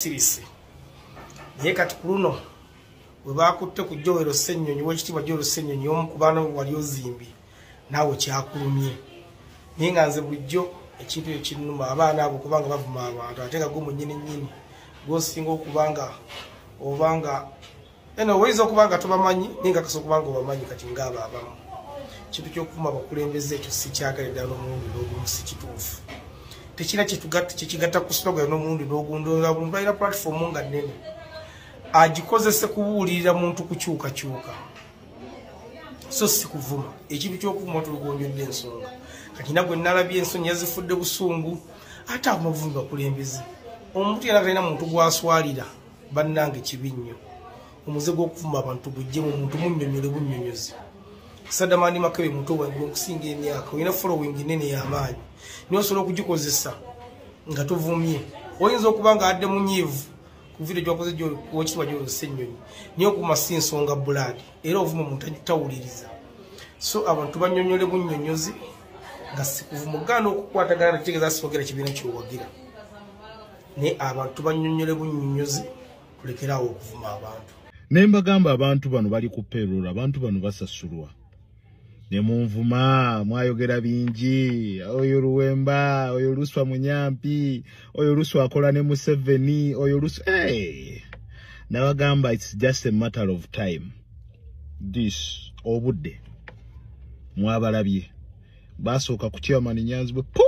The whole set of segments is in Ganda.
Sirise. Naye kati ku luno bwe bakutte ku Joel Ssenyonyi, w'ekitiibwa Joel Ssenyonyi, omu ku baana wali ozimbye, naawe kyakulumye. Naye nga nze bulijjo ekintu ekyo kinnuma, abaana abo kubanga bavuma abantu, ate nga gwe mwennyini nnyini gw'osinga okubanga obanga eno oyinza okuba nga tobamanyi, naye nga kasobola okuba nga obamanyi. Kati ng'abo abamu, ekintu ky'okuvuma abakulembeze ekyo sikyagala ddala n'omulundi n'ogumu, si kituufu, tekirina kyekigatta ku struggle n'omulundi n'ogumu. Buli muntu alina platform nga nnene, agikozese kubuulirira muntu kukyukakyuka, so si kuvuma. Ekintu ky'okuvuma tulugonjodde ensonga. Kati nagwe nalabye ensonyi yazifudde busungu, ate avuma buvumi bakulembeze. Omuntu yena talina muntu gwaswalira. Bannange, kibi nnyo. Omuze gw'okuvuma abantu gujjemu, omuntu munnyonnyole bunnyonnyozi. Sadamani Makebe muto wange nkusinga emyaka, olina following nene y'amaanyi, naye osobola okugikozesa nga tovumye. Oyinza okuba nga adde munyiivu ku video gyakoze wekitiibwa Joel Ssenyonyi, naye okuvuma si nsonga bulaadi, era ovuma omuntu tawuliriza. So abantu bannyonnyole bunnyonnyozi nga sikuvuma. Ogaana okukwatagana tekitegeeza siwagira kibiina kyowagira, naye abantu bannyonnyole bunnyonnyozi, tulekeraawo okuvuma abantu. Ne mbagamba, abantu bano bali ku payroll, abantu bano basasulwa. Ne munvuma, mwayogera bingi: oyo Luwemba, oyo Luswa munyampi, oyo Luswa akola ne Museveni, oyo Luswa. Hey! Nabagamba, it's just a matter of time. This obudde mwabalabye basooka ku chairman Nyanzi bwe po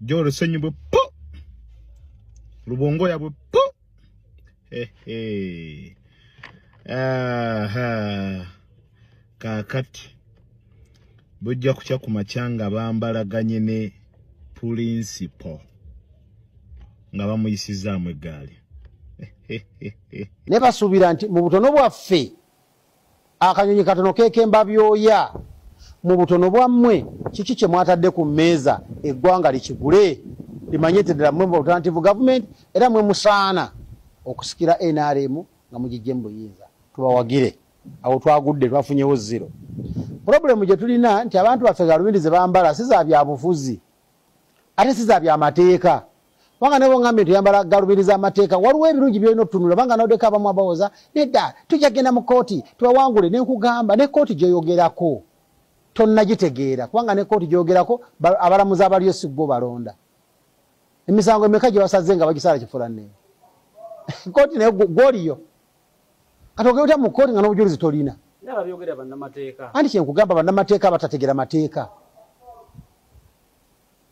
Joel Ssenyu bwe po Lubongoya bwe po. Hehe, aha, kaakati bujja kukya ku makya nga bambalaganye ne principal nga bamuyisizaamu eggaali. Ne basuubira nti mu butono bwaffe akanyonyi katono kekemba byoya. Mu butono bwammwe, kiki kye mwatadde ku mmeeza eggwanga likigule, limanye nti ddala mmwe mu alternative government, era mwe musaana okusikira NRM nga mugijje mu buyinza, tubawagire? Awo twagudde, twafunyewo zero. Problem gye tulina nti abantu baffe galubindi ze bambala si za byabufuzi, ate si za byamateeka, kubanga nebo ngambye nti oyambala galubindi z'amateeka, waliwo ebirungi byolina okutunula. Banga naddeko abamu abawoza, "Nedda, tujja genda mu kooti tubawangule." Nenkugamba, ne kooti gyoyogerako tonnagitegeera, kubanga ne kooti gyoyogerako abalamuzi abaliyo si gwo balonda. Emisango emeka gye basaze nga bagisala kifulanne kooti? Naye gwoliyo kati ogenda mu kooti nga n'obujulizi tolina. Nababyogera bannamateeka. Anti kyenkugamba, bannamateeka abatategeera mateeka,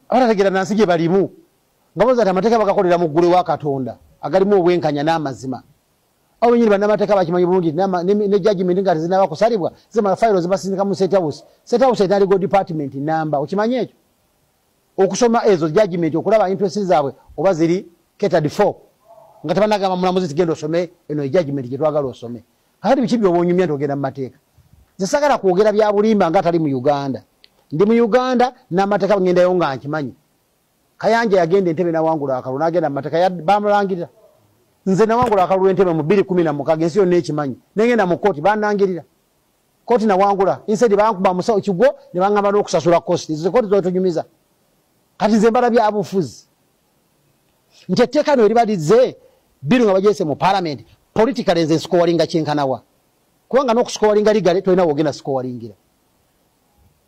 abatategeera nansi gye balimu, nga boza nti amateeka bagakolera mu ggulu wa Katonda agalimu obwenkanya n'amazima. Abo benyini bannamateeka bakimanyi bulungi ne judgment nga tezinaba kusalibwa, zimala fayiro zibasindika mu State House. State House erina legal department namba, okimanyi ekyo, okusoma ezo judgment, okulaba interest zaabwe oba ziri catered for, nga tebanagamba mulamuzi tigenda osome eno judgment gye twagala osome. Kakati biki byoba onyumya nti ogenda mu mateeka? Nze sagala kwogera bya bulimba nga atali mu Uganda. Ndi mu Uganda n'amateeka ngendayo nga nkimanyi. Kayanja yagenda Entebe nawangula akalulu, n'agenda mu mateeka, bamulangirira. Nze nawangula akalulu Entebe mu 2016, ensi yonna ekimanyi. Nengenda mu kooti, banangirira kooti, nawangula. Instead bankuba musawo kigwo ne baŋŋamba n'okusasula cost. Ezo kooti zotunyumiza. Kati nze mbala byabufuzi nti etteeka no eriba lizze biru nga bagiyise mu parliament, politically nze nsikowalinga kyenkanawa? Kubanga n'okusikowalinga legally tolina wogenda sikowalingira.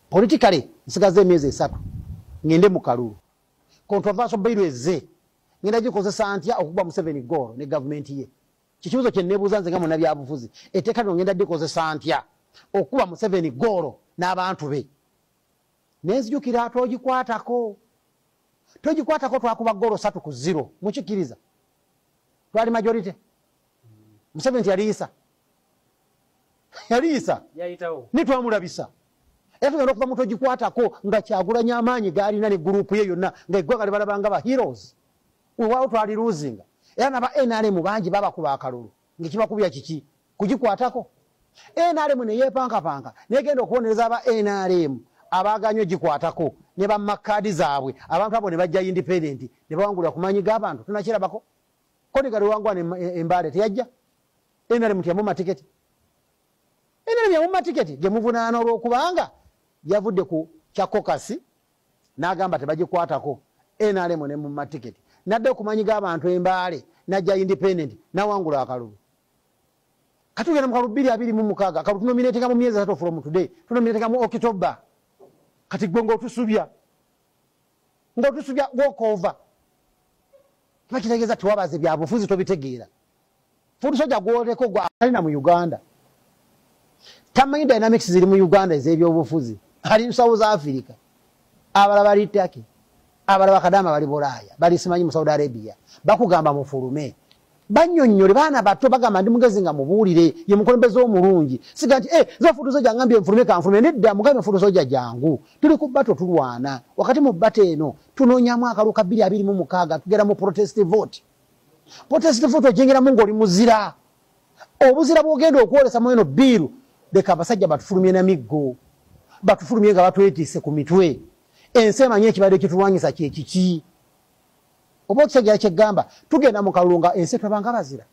Politically nsigaza emyezi 3 ngende mu kalulu. Controversial bill ezze, ngenda gikozesa ntya okukuba Museveni goal ne gavumenti ye? Kikibuzo kye neebuuza nze nga munnabyabufuzi: etteeka lino ngenda dikozesa ntya okukuba Museveni goal n'abantu be? Nenzijukira togikwatako, togikwatako. Twakuba goolo 3-0, mukikkiriza? Twali majority. Museveni tiyaliisa, yaliisa. Yayitawo. Ne twamulabisa, era tugenda okuva mu togikwatako nga Kyagulanya amaanyi gaalina ne group ye yonna, nga eggwanga libalabanga ba heroes. Weewaawo twali luzinga, era naba NRM bangi babakuba akalulu ngekibakubya kiki? Kugikwatako. NRM neyepankapanka, negenda okubonereza aba NRM abaganye ogikwatako ne bamakaadi zaabwe. Abantu abo ne bajja independent ne bawangulira ku maanyi g'abantu. Tunakirabako kodi galiwangwa Embaale teyajja NRM tiyamuma tiketi. NRM yamuma tiketi gemuvunaana olwokubanga yavudde ku kya caucus n'agamba tebagikwatako. NRM nemuma tiketi. Nadde ku manyi g'abantu embaale najja independent nawangula akalulu. Katugenda mu kalulu 2026, akalulu tunominatinga mu myezi 3 from today, tunominatinga mu October. Kati gwe ng'otusubya walk over. Kiba kitegeeza tiwabaze byabufuzi tobitegeera. Foot soldier gwoleko gwa alina mu Uganda. Tamanyi dynamics ziri mu Uganda ez'ebyobufuzi. Ali mu South Africa. Abalala bali Turkey. Abalala bakadama bali Bulaya, bali simanyi mu Saudi Arabia. Bakugamba mufulume. Bannyonnyole baana bato bagamba ndi mugezi nga mubuulire ye mukulembeze omulungi. Siga nti zo foot soldier ngambye nfulume kanfulume, nedda mugambe foot soldier jangu. Tuli ku battle tulwana. Wakati mu battle eno tunoonyamu akalulu ka 2026 tugera mu protest vote. Protest vote ojengeramu ng'oli muzira. Obuzira bw'ogenda okwolesa mu eno bill, leka abasajja batufulumye na miggo. Batufulumye nga batwetiise ku mitwe. Ensi emanye ekibadde kitulwanyisa kye kiki. Oba okitegeera kye ggamba, tugenda mu kalulu nga ensi twabanga bazira.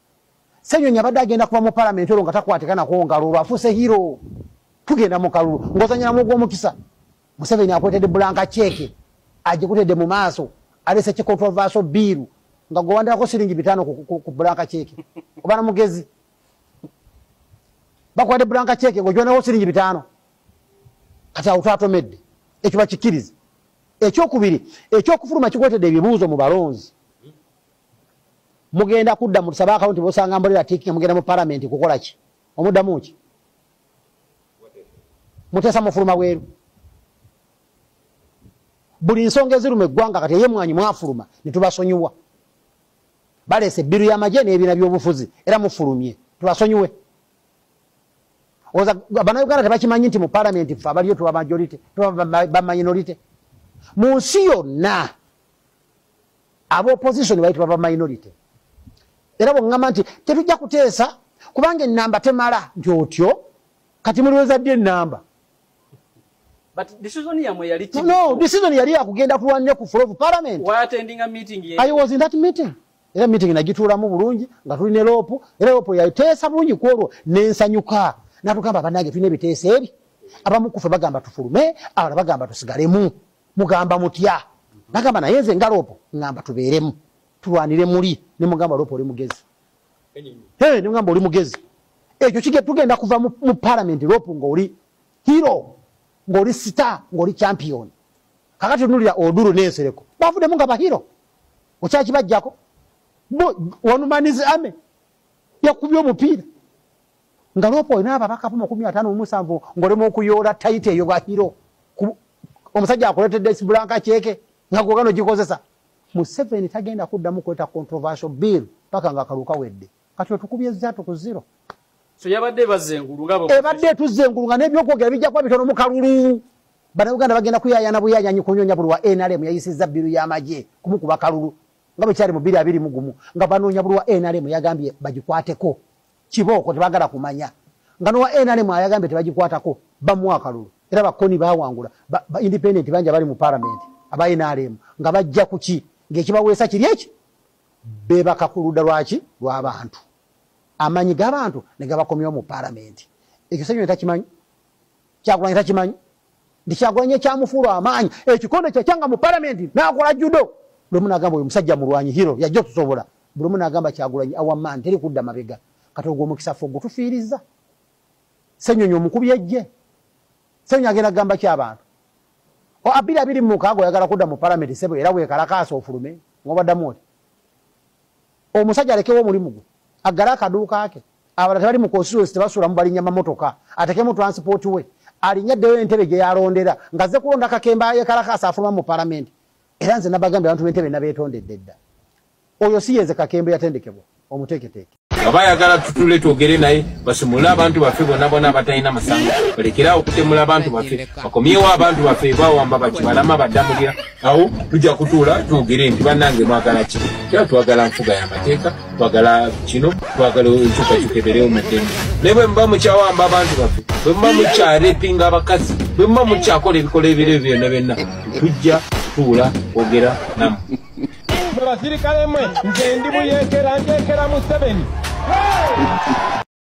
Ssenyonyi abadde agenda kuva mu palamenti olwo nga takwatikana ngalo olwo afuuse hero. Tugenda mu kalulu ng'ozannyiramu ogw'omukisa. Museveni akwetedde blank cheque agikutedde mu maaso, aleese ki controversial bill nga gwewandirako siringi 5 ku blank cheque. Oba na mugezi bakuwadde blank cheque ng'ogiwandirako siringi 5. Kati awo twatomedde, ekyo bakikkirize. Ekyokubiri, ekyokufuluma kikwetedde ebibuuzo mu balonzi. Mugenda kudda mu tusaba akawunti bosanga mbolera tiki mugenda mu palamenti kukola ki? Omuddamu ki? Muteesa mufuluma bweru. Buli nsonga eziruma eggwanga kati ey'emmwanyi mwafuluma ne tubasonyiwa. Baleese ebbiru y'amagye n'ebibiina by'obufuzi era mufulumye tubasonyiwe. Oza bannayuganda tebakimanyi nti mu palamenti ffe abaliyo tuba majority, tuba ba minority. Mu nsi yonna aba opposition bayitibwa ba minority. Era bw'oŋŋamba nti tetujja kuteesa kubanga ennamba temala, nti otyo kati muliweza ddi ennamba? But decision yamwe yali ki? No, decision yali yakugenda kulwanira ku floor of parliament. Why attending a meeting ye? I was in that meeting. Era meeting nagituulamu bulungi nga tuli ne LOP, era LOP yaliteesa bulungi ku olwo n'ensanyuka. N'atugamba bannange tulina ebiteeso ebi. Abamu ku ffe bagamba tufulume, abalala bagamba tusigalemu. Mugamba mutya? Nagamba naye nze nga LOP ŋŋamba tubeeremu, tulwanire muli. Ne mugamba LOP oli mugezi. Ne mugamba oli mugezi. Ekyo tugenda kuva mu parliament LOP ng'oli hero, ng'oli star, ng'oli champion. Kakati tunulira Oduru n'Ensereko bavuddemu nga bahero. Okyakibajjako? One man is army yakubye omupiira nga LOP olina ababaka 57 ng'olema okuyoola title eyo bwa hero. Omusajja akuleetedde blank cheque nga gwogano gikozesa. Museveni tagenda kuddamu kuleeta controversial bill paka nga akalulu kawedde. Kati otukubye 3-0. So yabadde ebazza engulu nga ebadde etuzza engulu nga n'ebyokwogera bijja kuba bitono mu kalulu. Bannayuganda bagenda kuyaayana buyaayanyi kunyonya buli wa NRM yayisizza bbiru y'amagye kumukuba kalulu nga bwe kyali mu 2021 nga banoonya buli wa NRM yagambye bagikwateko. Kibooko tebaagala kumanya. Nga n'owa NRM ayagambye tebagikwatako bamuwa akalulu. Era bakoni baawangula ba independent bangi abali mu parliament aba NRM nga bajja ku ki ng'ekibaweesa kiri eki beebaka ku ludda lwaki lw'abantu. Amaanyi g'abantu ne gabakomyawo mu parliament. Ekyo Ssenyonyi takimanyi, Kyagulanyi takimanyi. Nti Kyagulanyi ekyamufuula amaanyi ekikonde kye kyanga mu parliament n'akola judo. Buli omu n'agamba oyo musajja mulwanyi hero yajja otusobola. Buli omu n'agamba Kyagulanyi our man teri kudda mabega. Kati ogwo omukisa ffe ogutufiirizza. Ssenyonyi omukubi ejje. Ssenyonyi agenda kugamba ki abantu? O 2026 oyagala kudda mu parliament ssebo era weekalakaasa ofulume ng'obaddamu oti. Omusajja alekewo omulimu gwe, aggale akaduuka ke. Abalala tebali mu constituency tebasulamu balinnya mamotoka, atekemu transport we, alinnya addeyo entebe gye yalondera ng'azze kulonda Kakemba yeekalakaasa afuluma mu parliament. Era nze nabagambye abantu b'entebe nabeetondedde dda. Oyo si yenze Kakemba yatendekebwa omuteeketeeke. Aba ayagala tutule twogere naye basumule abantu baffe bonna bonna abatalina musango, balekere okutemula abantu baffe, bakomyewo abantu baffe bawamba bakibalama baddamulira. Awo tujja kutuula twogere nti bannange mwagala ki? Era twagala nfuga y'amateeka, twagala kino, twagala enkyukakyuka ebeerewo mu ddembe. Naye bwe muba mukyawamba abantu baffe, bwe muba mukyarepinga abakazi, bwe muba mukyakola ebikolwa ebiro ebyo byonna byonna, tujja kutuula kwogera nammwe. Mwe basirikale mwe, nze ndi buyeekera njeekera Museveni.